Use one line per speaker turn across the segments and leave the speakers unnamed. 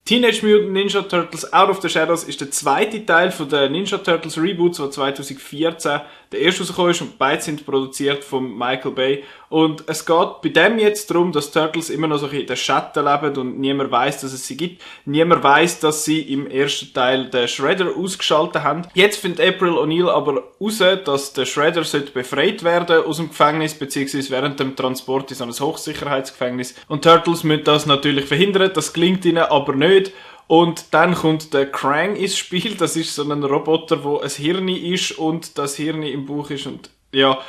Teenage Mutant Ninja Turtles Out of the Shadows ist der zweite Teil von der Ninja Turtles Reboots, der 2014 der erste rausgekommen ist, und beide sind produziert von Michael Bay. Und es geht bei dem jetzt darum, dass Turtles immer noch so in den Schatten leben und niemand weiss, dass es sie gibt. Niemand weiss, dass sie im ersten Teil den Shredder ausgeschaltet haben. Jetzt findet April O'Neil aber raus, dass der Shredder befreit werden aus dem Gefängnis, beziehungsweise während dem Transport in so ein Hochsicherheitsgefängnis. Und Turtles müssen das natürlich verhindern, das gelingt ihnen aber nicht. Und dann kommt der Krang ins Spiel, das ist so ein Roboter, wo ein Hirn ist und das Hirn im Bauch ist und ja.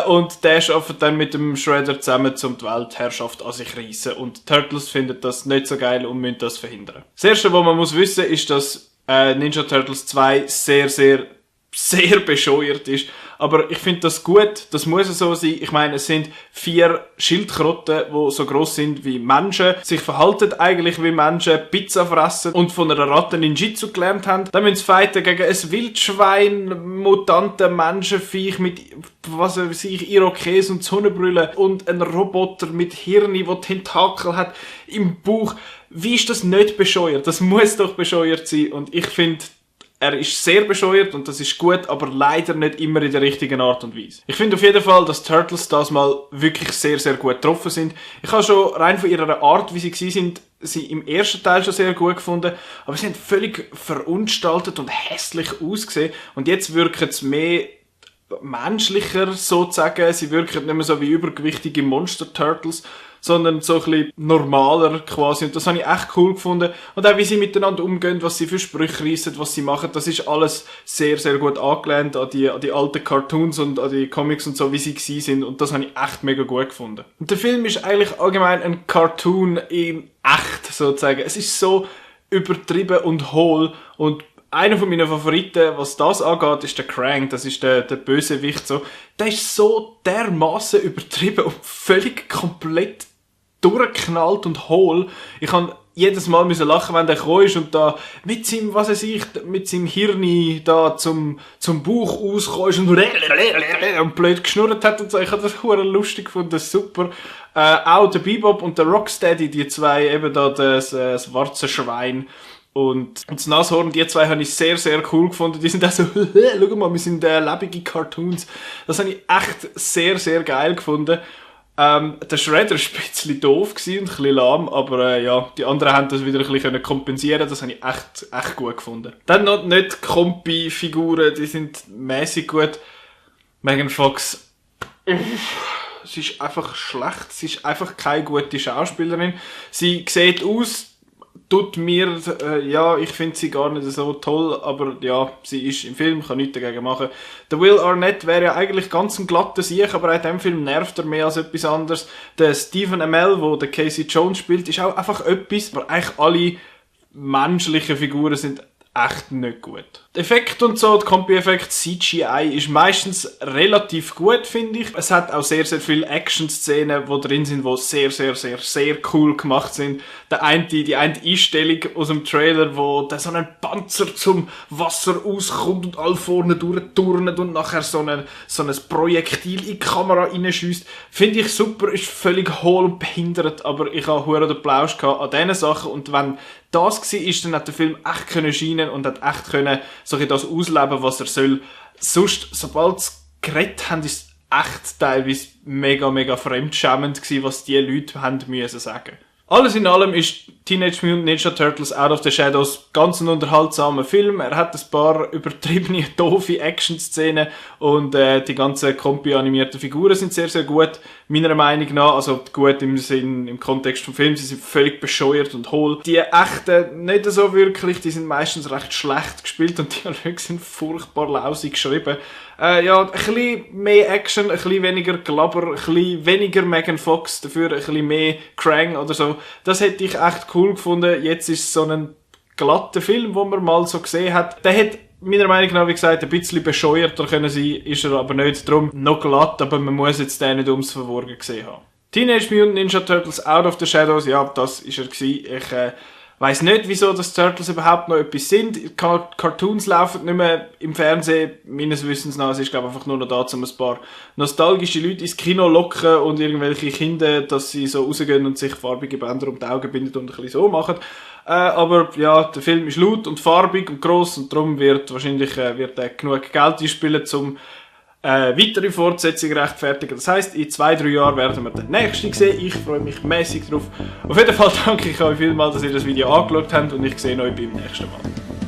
Und der arbeitet dann mit dem Shredder zusammen, um die Weltherrschaft an sich reissen. Und Turtles finden das nicht so geil und müssen das verhindern. Das Erste, was man muss wissen, ist, dass Ninja Turtles 2 sehr, sehr, sehr bescheuert ist. Aber ich finde das gut, das muss so sein. Ich meine, es sind 4 Schildkröten, die so gross sind wie Menschen, sich verhalten eigentlich wie Menschen, Pizza fressen und von einer Ratte Ninjitsu gelernt haben. Dann müssen sie fighten gegen ein Wildschwein, Mutanten, Menschenviech mit, was weiß ich, Irokesen und Sonnenbrille und ein Roboter mit Hirn, der Tentakel hat im Bauch. Wie ist das nicht bescheuert? Das muss doch bescheuert sein. Und ich finde, er ist sehr bescheuert und das ist gut, aber leider nicht immer in der richtigen Art und Weise. Ich finde auf jeden Fall, dass Turtles das mal wirklich sehr, sehr gut getroffen sind. Ich habe schon rein von ihrer Art, wie sie sind, sie im ersten Teil schon sehr gut gefunden, aber sie haben völlig verunstaltet und hässlich ausgesehen und jetzt wirken es mehr menschlicher sozusagen. Sie wirken nicht mehr so wie übergewichtige Monster-Turtles, sondern so ein bisschen normaler quasi. Und das habe ich echt cool gefunden. Und auch wie sie miteinander umgehen, was sie für Sprüche reissen, was sie machen, das ist alles sehr, sehr gut angelehnt an die alten Cartoons und an die Comics und so, wie sie gewesen sind. Und das habe ich echt mega gut gefunden. Und der Film ist eigentlich allgemein ein Cartoon in echt, sozusagen. Es ist so übertrieben und hohl und einer von meinen Favoriten, was das angeht, ist der Krang. Das ist der Bösewicht. So. Der ist so dermaßen übertrieben und völlig komplett durchgeknallt und hohl. Ich kann jedes Mal lachen, wenn der gekommen ist und da mit seinem, was weiß ich, mit seinem Hirn da zum Bauch ausgekommen ist und blöd geschnurrt hat und so. Ich habe das verdammt lustig gefunden, super. Auch der Bebop und der Rocksteady, die zwei, eben da das Warzenschwein und das Nashorn, die zwei habe ich sehr, sehr cool gefunden. Die sind auch so, schau mal, wir sind lebende Cartoons. Das habe ich echt sehr, sehr geil gefunden. Der Shredder war ein bisschen doof und ein bisschen lahm, aber ja, die anderen haben das wieder ein bisschen kompensieren. Das habe ich echt gut gefunden. Dann noch nicht Kompi-Figuren, die sind mäßig gut. Megan Fox, sie ist einfach schlecht. Sie ist einfach keine gute Schauspielerin. Sie sieht aus, tut mir, ja, ich finde sie gar nicht so toll, aber ja, sie ist im Film, kann nichts dagegen machen. Der Will Arnett wäre ja eigentlich ganz ein glatter Sieg, aber in diesem Film nervt er mehr als etwas anderes. Der Stephen Amell, der den Casey Jones spielt, ist auch einfach etwas, aber eigentlich alle menschlichen Figuren sind echt nicht gut. Die Effekte und so, die Kompi-Effekte, CGI ist meistens relativ gut, finde ich. Es hat auch sehr, sehr viele Action-Szenen, die drin sind, die sehr, sehr, sehr, sehr cool gemacht sind. Die eine Einstellung aus dem Trailer, wo da so ein Panzer zum Wasser auskommt und all vorne durchturnet und nachher so ein Projektil in die Kamera reinschiesst. Finde ich super, ist völlig hohl und behindert, aber ich habe verdammt Applaus an diesen Sachen und wenn das war, dann hat der Film echt können scheinen und hat echt können so das ausleben, was er soll. Sonst, sobald sie geredet haben, ist es echt teilweise mega, mega fremdschämend gewesen, was die Leute haben müssen sagen. Alles in allem ist Teenage Mutant Ninja Turtles Out of the Shadows ganz ein unterhaltsamer Film. Er hat ein paar übertriebene, doofe Action-Szenen und die ganzen Kompi-animierten Figuren sind sehr, sehr gut. Meiner Meinung nach, also gut im Sinn, im Kontext vom Film, sie sind völlig bescheuert und hohl. Die echten, nicht so wirklich, die sind meistens recht schlecht gespielt und die Dialoge sind furchtbar lausig geschrieben. Ja, ein bisschen mehr Action, ein bisschen weniger Glabber, ein bisschen weniger Megan Fox, dafür ein bisschen mehr Krang oder so. Das hätte ich echt cool gefunden. Jetzt ist es so ein glatter Film, den man mal so gesehen hat. Der hat meiner Meinung nach, wie gesagt, ein bisschen bescheuerter können sein, ist er aber nicht. Darum noch glatt, aber man muss jetzt den nicht ums Verworgen gesehen haben. Teenage Mutant Ninja Turtles Out of the Shadows, ja, das ist er gewesen. Ich weiss nicht, wieso das Turtles überhaupt noch etwas sind. Cartoons laufen nicht mehr im Fernsehen, meines Wissens nach. Es ist, glaube ich, einfach nur noch da, um ein paar nostalgische Leute ins Kino locken und irgendwelche Kinder, dass sie so rausgehen und sich farbige Bänder um die Augen binden und ein bisschen so machen. Aber ja, der Film ist laut und farbig und gross und darum wird wahrscheinlich wird er genug Geld einspielen, um weitere Fortsetzungen rechtfertigen. Das heisst, in 2-3 Jahren werden wir den nächsten sehen. Ich freue mich mäßig drauf. Auf jeden Fall danke ich euch vielmals, dass ihr das Video angeschaut habt und ich sehe euch beim nächsten Mal.